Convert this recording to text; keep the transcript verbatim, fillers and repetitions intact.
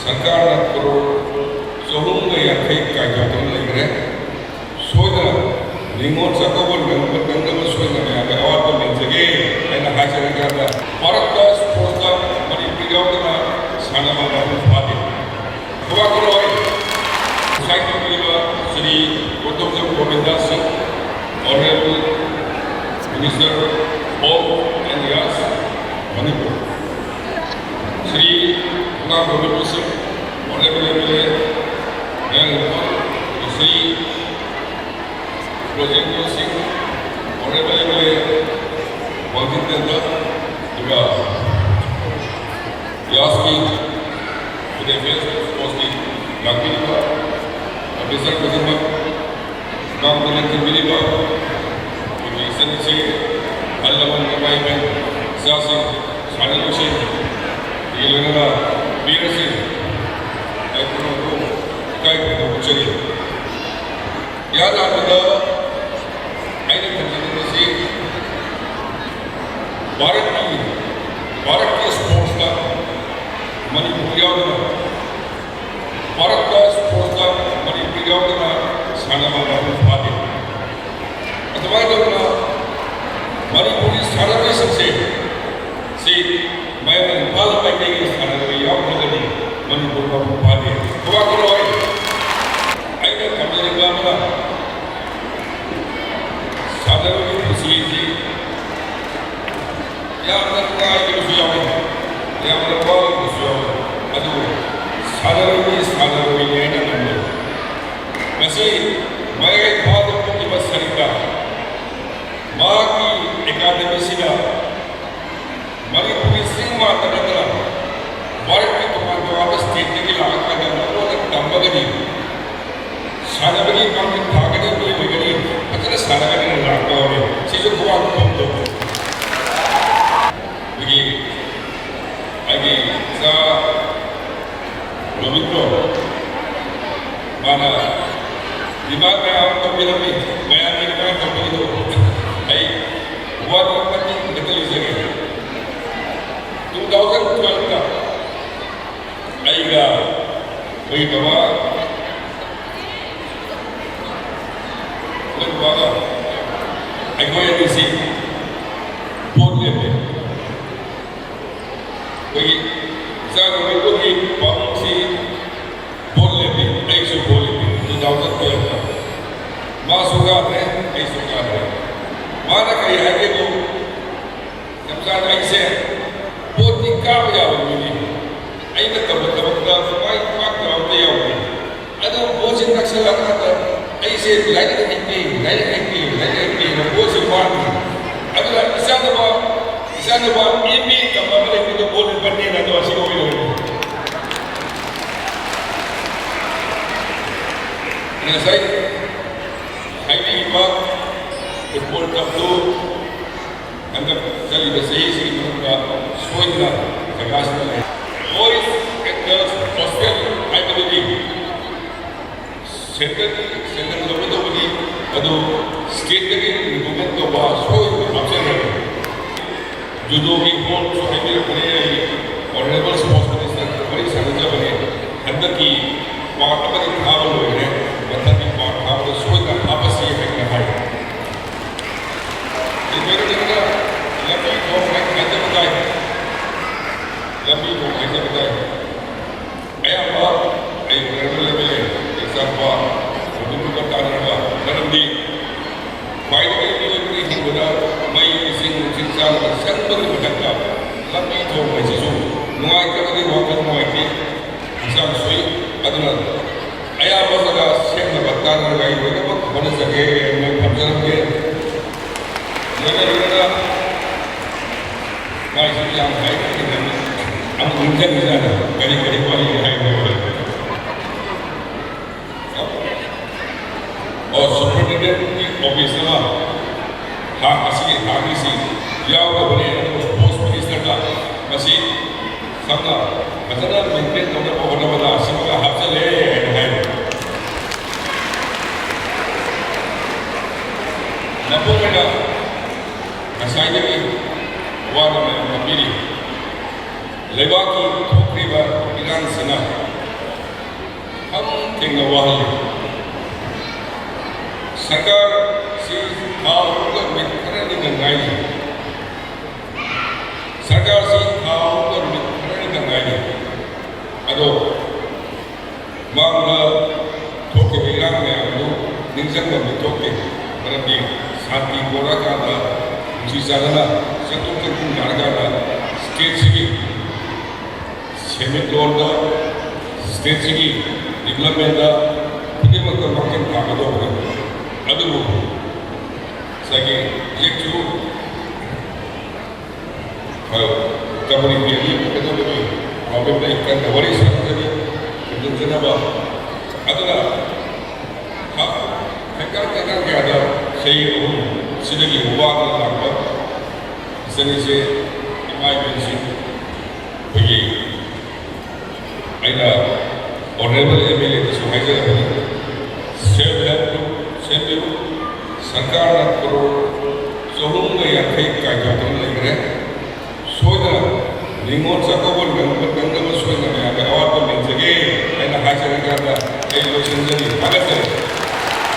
ꯁꯔꯀꯥꯔꯅ ꯀ꯭ꯔꯣꯔ ꯆꯍꯨꯝꯒ ꯌꯥꯡꯈꯩ ꯀꯥꯏꯊꯣꯛꯇꯨꯅ ꯂꯩꯈ꯭ꯔꯦ꯫ ꯁꯣꯏꯗꯅ ꯅꯤꯉꯣꯜ ꯆꯥꯛꯀꯧꯕ ꯅꯪꯕ ꯅꯪꯅꯕ ꯁꯣꯏꯗꯅ ꯃꯌꯥꯝꯒꯤ ꯑꯋꯥꯠꯄ ꯃꯦꯟꯖꯒꯦ ꯍꯥꯏꯅ ꯍꯥꯏꯖꯔꯀꯥꯟꯗ, ꯚꯥꯔꯠꯇ ꯁ꯭ꯄꯣꯔꯠꯁꯇ ꯃꯅꯤꯄꯨꯔ ꯌꯥꯎꯗꯅ ꯁꯥꯟꯅꯕ ꯃꯄꯨꯡ ꯐꯥꯗꯦ꯫ ꯈꯨꯕꯥꯛ ꯈꯨꯔꯣꯏ꯫ ꯉꯁꯥꯏ ꯇꯧꯕꯤꯔꯤꯕ ꯁ꯭ꯔꯤ ꯀꯣꯟꯊꯧꯖꯝ ꯒꯣꯕꯤꯟꯗꯥꯁ ꯁꯤꯡ, Honorable Minister of Sport and Youth, Manipur, Shri ꯈꯨꯉꯥꯡ Govinda ꯁꯤꯡ, Honorable M L A, ꯃꯌꯥꯡ ꯏꯝꯐꯥꯜ, ꯁ꯭ꯔꯤ ꯕ꯭ꯔꯖꯦꯟꯗ꯭ꯔ ꯁꯤꯡ, Honorable M L A, ꯋꯥꯡꯖꯤꯡ ꯇꯦꯟꯊꯥ, ꯑꯗꯨꯒ ꯌꯥꯁꯀꯤ ꯐꯨꯠ ꯑꯦꯐꯤꯌꯔꯁ ꯁ꯭ꯄꯣꯔꯠꯁꯀꯤ ꯂꯥꯛꯄꯤꯔꯤꯕ ꯑꯣꯐꯤꯁꯔ ꯈꯨꯗꯤꯡꯃꯛ, ꯃꯥꯡꯗ ꯂꯦꯡꯁꯤꯟꯕꯤꯔꯤꯕ ꯑꯩꯈꯣꯏꯒꯤ ꯏꯆꯟ ꯏꯆꯦ, ꯑꯍꯜ ꯂꯃꯟ, ꯏꯃꯥ ꯏꯕꯦꯟ, ꯏꯆꯥꯁꯤꯡ, ꯁꯥꯟꯅꯔꯣꯏꯁꯤꯡ, ꯑꯗꯒꯤ ꯂꯣꯏꯅꯅ ꯄꯤꯌꯔꯁꯤꯡ, ꯑꯩ ꯄꯨꯝꯅꯃꯛꯄꯨ ꯏꯀꯥꯏ ꯈꯨꯝꯅꯕ ꯎꯠꯆꯔꯤ꯫ ꯏꯍꯥꯟ ꯍꯥꯟꯕꯗ ꯑꯩꯅ ꯊꯝꯖꯅꯤꯡꯕꯁꯤ ꯚꯥꯔꯠꯀꯤ, ꯚꯥꯔꯠꯀꯤ ꯁ꯭ꯄꯣꯔꯠꯁꯇ ꯃꯅꯤꯄꯨꯔ ꯌꯥꯎꯗꯅ, ꯚꯥꯔꯠꯇ ꯁ꯭ꯄꯣꯔꯠꯁꯇ ꯃꯅꯤꯄꯨꯔ ꯌꯥꯎꯗꯅ ꯁꯥꯟꯅꯕ ꯃꯄꯨꯡ ꯐꯥꯗꯦ꯫ ꯑꯗꯨꯃꯥꯏꯅ ꯇꯧꯗꯅ ꯃꯅꯤꯄꯨꯔꯒꯤ ꯁꯥꯟꯅꯔꯣꯏꯁꯤꯡꯁꯦ ꯁꯤ ꯃꯌꯥꯝ ꯏꯝꯐꯥꯜ ꯃꯥꯏꯀꯩꯒꯤ ꯁꯥꯟꯅꯔꯣꯏ ꯌꯥꯎꯗ꯭ꯔꯒꯗꯤ ꯃꯅꯤꯄꯨꯔ ꯃꯄꯨꯡ ꯐꯥꯗꯦ꯫ ꯈꯨꯕꯥꯛ ꯈꯨꯔꯣꯏ꯫ ꯑꯩꯅ ꯊꯝꯖꯅꯤꯡꯕ ꯑꯃꯅ, ꯁꯥꯟꯅꯔꯣꯏꯒꯤ ꯄꯨꯟꯁꯤꯁꯤ ꯌꯥꯝꯅ ꯅꯨꯡꯉꯥꯏꯈꯤꯕꯁꯨ ꯌꯥꯎꯏ, ꯌꯥꯝꯅ ꯋꯥꯈꯤꯕꯁꯨ ꯌꯥꯎꯏ꯫ ꯑꯗꯨꯕꯨ ꯁꯥꯟꯅꯔꯣꯏꯗꯤ ꯁꯥꯟꯅꯔꯣꯏꯅꯤ ꯍꯥꯏꯅ ꯈꯟꯖꯩ꯫ ꯉꯁꯤ ꯃꯌꯥꯏ ꯏꯝꯐꯥꯜꯗ ꯄꯣꯛꯂꯤꯕ ꯁꯔꯤꯇꯥ, ꯃꯍꯥꯛꯀꯤ ꯑꯦꯀꯥꯗꯃꯤꯁꯤꯅ ꯃꯅꯤꯄꯨꯔꯒꯤ ꯆꯤꯡ ꯃꯥꯟꯗ ꯅꯠꯇꯅ ꯚꯥꯔꯠꯀꯤ ꯇꯣꯉꯥꯟ ꯇꯣꯉꯥꯟꯕ ꯁ꯭ꯇꯦꯠꯇꯒꯤ ꯂꯥꯛꯑꯀꯥꯟꯗ ꯃꯉꯣꯟꯗ ꯇꯝꯃꯒꯗꯤ ꯁꯥꯟꯅꯕꯒꯤ ꯃꯥꯡꯖꯤꯜ ꯊꯥꯒꯅꯤ, ꯃꯤ ꯑꯣꯏꯒꯅꯤ, ꯐꯖꯅ ꯁꯥꯟꯅꯒꯅꯤ ꯂꯥꯛꯄ ꯍꯧꯔꯦ꯫ ꯁꯤꯁꯨ ꯈꯨꯋꯥꯡ ꯐꯝꯗꯣ꯫ ꯑꯗꯒꯤ ꯑꯩꯒꯤ ꯏꯆꯥ ꯔꯣꯕꯤꯟꯗ꯭ꯔꯣ, ꯃꯥꯅ ꯗꯤꯃꯥꯟ ꯃꯌꯥꯝ ꯑꯃ ꯇꯧꯕꯤꯔꯝꯃꯤ, ꯃꯌꯥꯝꯒꯤ ꯗꯤꯃꯥꯟ ꯇꯧꯕꯤꯔꯤꯗꯣ ꯑꯩ ꯋꯥꯔꯤ ꯃꯇꯦꯛ ꯈꯛꯇ ꯂꯤꯖꯒꯦ꯫ ꯇꯨ ꯊꯥꯎꯖꯟ ꯇꯨꯋꯦꯜꯐꯇ ꯑꯩꯒ ꯑꯩꯈꯣꯏ ꯕꯕꯥ, ꯑꯩꯈꯣꯏ ꯕꯕꯥꯒ ꯑꯩꯈꯣꯏ ꯑꯅꯤꯁꯤ ꯚꯣꯠ ꯂꯦꯞꯄꯤ꯫ ꯑꯩꯈꯣꯏꯒꯤ ꯏꯆꯥ ꯅꯨꯃꯤꯠꯇꯨꯒꯤ ꯄꯥꯕꯨꯡꯁꯤ ꯚꯣꯠ ꯂꯦꯞꯄꯤ, ꯑꯩꯁꯨ ꯚꯣꯠ ꯂꯦꯞꯄꯤ, two thousand twelve꯫ ꯃꯥꯁꯨ ꯀꯥꯗ꯭ꯔꯦ, ꯑꯩꯁꯨ ꯀꯥꯗ꯭ꯔꯦ꯫ ꯃꯥꯅ ꯀꯔꯤ ꯍꯥꯏꯒꯦꯕꯨ, ꯌꯥꯝꯆꯥꯅ ꯑꯩꯁꯦ ꯚꯣꯠꯇꯤ ꯀꯥꯕ ꯌꯥꯕ ꯃꯤꯅꯤ, ꯑꯩꯅ ꯇꯧꯕ ꯊꯕꯛꯇ ꯃꯥꯏ ꯄꯥꯛꯇꯕ ꯑꯝꯇ ꯌꯥꯎꯗꯦ꯫ ꯑꯗꯨ ꯚꯣꯠꯁꯤ ꯅꯛꯁꯜꯂꯀꯥꯟꯗ ꯑꯩꯁꯦ ꯂꯥꯏꯔꯤꯛ ꯍꯩꯇꯦ, ꯂꯥꯏꯔꯤꯛ ꯍꯩꯇꯦ, ꯂꯥꯏꯔꯤꯛ ꯍꯩꯇꯦꯅ ꯚꯣꯠꯁꯤ ꯋꯥꯠꯂꯤ꯫ ꯑꯗꯨꯅ ꯏꯆꯥꯅꯨꯄꯥ, ꯏꯆꯥꯅꯨꯄꯥ M A ꯇꯝꯕ ꯑꯃ ꯂꯩꯕꯗꯣ ꯚꯣꯠ ꯂꯦꯞꯄꯅꯦꯅ ꯑꯗꯣ ꯑꯁꯤ ꯑꯣꯏꯔꯣꯏ꯫ ꯉꯁꯥꯏ ꯍꯥꯏꯕꯤꯔꯤꯕ ꯐꯨꯠꯕꯣꯜ ꯀꯞꯇꯨ ꯍꯟꯗꯛ ꯆꯠꯂꯤꯕ ꯆꯍꯤꯁꯤꯒꯤ ꯃꯅꯨꯡꯗ ꯁꯣꯏꯗꯅ ꯖꯒꯥꯁꯤꯗ ꯂꯩ꯫ Boys and Girls Hostel ꯍꯥꯏꯕꯗꯨꯗꯤ ꯁꯦꯟꯇꯔꯒꯤ ꯁꯦꯟꯇꯔ ꯂꯧꯒꯗꯧꯕꯅꯤ, ꯑꯗꯨ ꯁ꯭ꯇꯦꯠꯇꯒꯤ ꯔꯤꯀ꯭ꯔꯨꯠꯃꯦꯟ ꯇꯧꯕ ꯁꯣꯏꯗꯅ ꯍꯥꯞꯆꯔꯒꯅꯤ꯫ ꯖꯨꯗꯣꯒꯤ ꯍꯣꯜꯁꯨ ꯍꯥꯏꯕꯤꯔꯛꯄꯅꯦ, ꯑꯩ ꯑꯣꯅꯔꯦꯕꯜ ꯁ꯭ꯄꯣꯔꯠꯁ ꯃꯤꯅꯤꯁꯇꯔꯒ ꯋꯥꯔꯤ ꯁꯥꯟꯅꯖꯕꯅꯦ꯫ ꯍꯟꯗꯛꯀꯤ ꯄꯥꯔꯠ ꯑꯃꯗꯤ ꯊꯥꯕ ꯂꯣꯏꯔꯦ, ꯃꯊꯪꯒꯤ ꯄꯥꯔꯠ ꯊꯥꯕꯗ ꯁꯣꯏꯗꯅ ꯍꯥꯞꯄꯁꯤ ꯍꯥꯏꯅ ꯍꯥꯏ꯫ ꯂꯣꯏꯔꯕꯅꯤꯅ ꯂꯝꯕꯤ ꯊꯣꯡ ꯍꯥꯏꯖꯕ ꯇꯥꯏ, ꯂꯝꯕꯤ ꯊꯣꯡ ꯍꯥꯏꯖꯕ ꯇꯥꯏ꯫ ꯑꯌꯥꯝꯕ ꯑꯩ ꯑꯣꯏꯔꯕ ꯂꯩꯕ ꯂꯩ, ꯑꯦꯛꯖꯥꯝꯄꯜ, ꯍꯧꯖꯤꯛꯇꯨꯒ ꯇꯥꯟꯅꯔꯒ, ꯃꯔꯝꯗꯤ ꯈ꯭ꯋꯥꯏꯗꯒꯤ ꯃꯤꯑꯣꯏꯕꯒꯤ ꯍꯤꯡꯕꯗ ꯃꯩ, ꯏꯁꯤꯡ, ꯅꯨꯡꯁꯤꯠ, ꯆꯥꯅꯕ ꯆꯪꯕꯒꯤ ꯃꯊꯛꯇ ꯂꯝꯕꯤ ꯊꯣꯡ ꯍꯥꯏꯁꯤꯁꯨ ꯅꯨꯡꯉꯥꯏꯇ꯭ꯔꯒꯗꯤ ꯋꯥꯈꯜ ꯅꯨꯡꯉꯥꯏꯇꯦ, ꯍꯛꯆꯥꯡ ꯁꯣꯛꯏ꯫ ꯑꯗꯨꯅ ꯑꯌꯥꯝꯕ ꯖꯒꯥ ꯁꯦꯝꯅꯕ ꯇꯥꯟꯅꯔꯒ ꯑꯩ ꯂꯣꯏꯅꯃꯛ ꯍꯣꯠꯅꯖꯒꯦ꯫ ꯃꯣꯏ ꯊꯝꯖꯔꯝꯒꯦ꯫ ꯂꯣꯏꯅ ꯂꯣꯏꯅꯅ ꯃꯥꯏꯁꯨ ꯌꯥꯝ ꯍꯥꯏꯈꯤꯕꯅꯤ, ꯑꯃꯨꯛ ꯅꯤꯡꯁꯤꯡꯉꯤꯖꯥꯠꯅꯤ ꯀꯔꯤ ꯀꯔꯤ ꯋꯥꯔꯤ ꯍꯥꯏꯕ꯫ ꯑꯣ, ꯁꯨꯄꯔꯤꯟꯇꯦꯟꯗꯦꯟꯠꯀꯤ ꯑꯣꯐꯤꯁ ꯑꯃ ꯊꯥ ꯑꯁꯤꯒꯤ ꯊꯥꯒꯤꯁꯤ ꯌꯥꯎꯗꯕꯅꯤ, ꯑꯗꯨꯕꯨ ꯁ꯭ꯄꯣꯔꯠꯁ ꯃꯤꯅꯤꯁꯇꯔꯗ ꯃꯁꯤ ꯁꯝꯅ ꯐꯖꯅ ꯃꯦꯟꯇꯦꯟ ꯇꯧꯅꯕ ꯍꯣꯠꯅꯕꯗ ꯑꯁꯤꯃꯒ ꯍꯥꯞꯆꯜꯂꯦ ꯍꯥꯏꯅ ꯍꯥꯏ꯫ ꯃꯄꯨꯡ ꯑꯣꯏꯅ ꯉꯁꯥꯏꯗꯒꯤ ꯑꯋꯥꯕ ꯃꯌꯥꯝ ꯑꯃ ꯄꯤꯔꯤ꯫ ꯂꯩꯕꯥꯛꯀꯤ ꯊꯣꯛꯂꯤꯕ ꯏꯔꯥꯡꯁꯤꯅ ꯌꯥꯝ ꯊꯦꯡꯅ ꯋꯥꯍꯜꯂꯤ꯫ ꯁꯔꯀꯥꯔꯁꯤ ꯊꯥ ꯑꯍꯨꯝꯒ ꯅꯨꯃꯤꯠ ꯈꯔꯅꯤꯗ ꯉꯥꯏꯔꯤ꯫ ꯁꯔꯀꯥꯔꯁꯤ ꯊꯥ ꯑꯍꯨꯝꯒ ꯅꯨꯃꯤꯠ ꯈꯔꯅꯤꯗ ꯉꯥꯏꯔꯤ꯫ ꯑꯗꯣ ꯃꯥꯡꯗ ꯊꯣꯛꯈꯤꯕ ꯏꯔꯥꯡ ꯃꯌꯥꯝꯗꯨ ꯅꯤꯡꯁꯤꯡꯕ ꯃꯤ ꯊꯣꯛꯇꯦ꯫ ꯃꯔꯝꯗꯤ ꯁꯥꯟꯇꯤ ꯄꯣꯔꯛꯑꯀꯥꯟꯗ, ꯅꯨꯡꯁꯤ ꯆꯥꯟꯅꯅ ꯆꯠꯊꯣꯛ ꯆꯠꯁꯤꯟ ꯌꯥꯔꯀꯥꯟꯗ, ꯁ꯭ꯇꯦꯠꯁꯤꯒꯤ ꯁꯦꯟꯃꯤꯠꯂꯣꯟꯗ, ꯁ꯭ꯇꯦꯠꯁꯤꯒꯤ ꯗꯤꯕ꯭ꯂꯞꯃꯦꯟꯗ ꯈꯨꯗꯤꯡꯃꯛꯇ ꯃꯥꯡꯖꯤꯜ ꯊꯥꯒꯗꯧꯕꯅꯤ꯫ ꯑꯗꯨꯕꯨ ꯉꯁꯥꯏꯒꯤ ꯍꯧꯖꯤꯛꯁꯨ ꯀꯝꯃꯨꯅꯤꯇꯤ ꯑꯅꯤ ꯄꯨꯒꯗꯕꯒꯤ ꯄ꯭ꯔꯣꯕ꯭ꯂꯦꯝꯗ ꯑꯩ ꯀꯟꯅ ꯋꯥꯔꯤ ꯁꯥꯟꯅꯖꯔꯤ, ꯈꯨꯗꯣꯡꯆꯅꯕ꯫ ꯑꯗꯨꯅ ꯍ-, ꯍꯦꯛꯇ ꯍꯦꯛꯇ ꯀꯌꯥꯗ ꯆꯍꯤ ꯑꯍꯨꯝ ꯁꯤꯗꯒꯤ ꯋꯥꯗꯅ ꯂꯥꯛꯄ ꯏꯆꯟ ꯏꯆꯦ ꯏꯃꯥ ꯏꯕꯦꯟꯁꯤꯡ ꯑꯩꯈꯣꯏꯒꯤ ꯑꯩꯅ ꯑꯣꯅꯔꯦꯕꯜ ꯑꯦꯝ ꯑꯦꯜ ꯑꯦꯗꯁꯨ ꯍꯥꯏꯖꯔꯕꯅꯤ, ꯁꯦꯜꯐ ꯍꯦꯜꯞ ꯒ꯭ꯔꯨꯞ ꯁꯦꯝꯕꯤꯌꯨ꯫ ꯁꯔꯀꯥꯔꯅ ꯀ꯭ꯔꯣꯔ ꯆꯍꯨꯝꯒ ꯌꯥꯡꯈꯩ ꯀꯥꯏꯊꯣꯛꯇꯨꯅ ꯂꯩꯈ꯭ꯔꯦ꯫ ꯁꯣꯏꯗꯅ ꯅꯤꯉꯣꯜ ꯆꯥꯛꯀꯧꯕ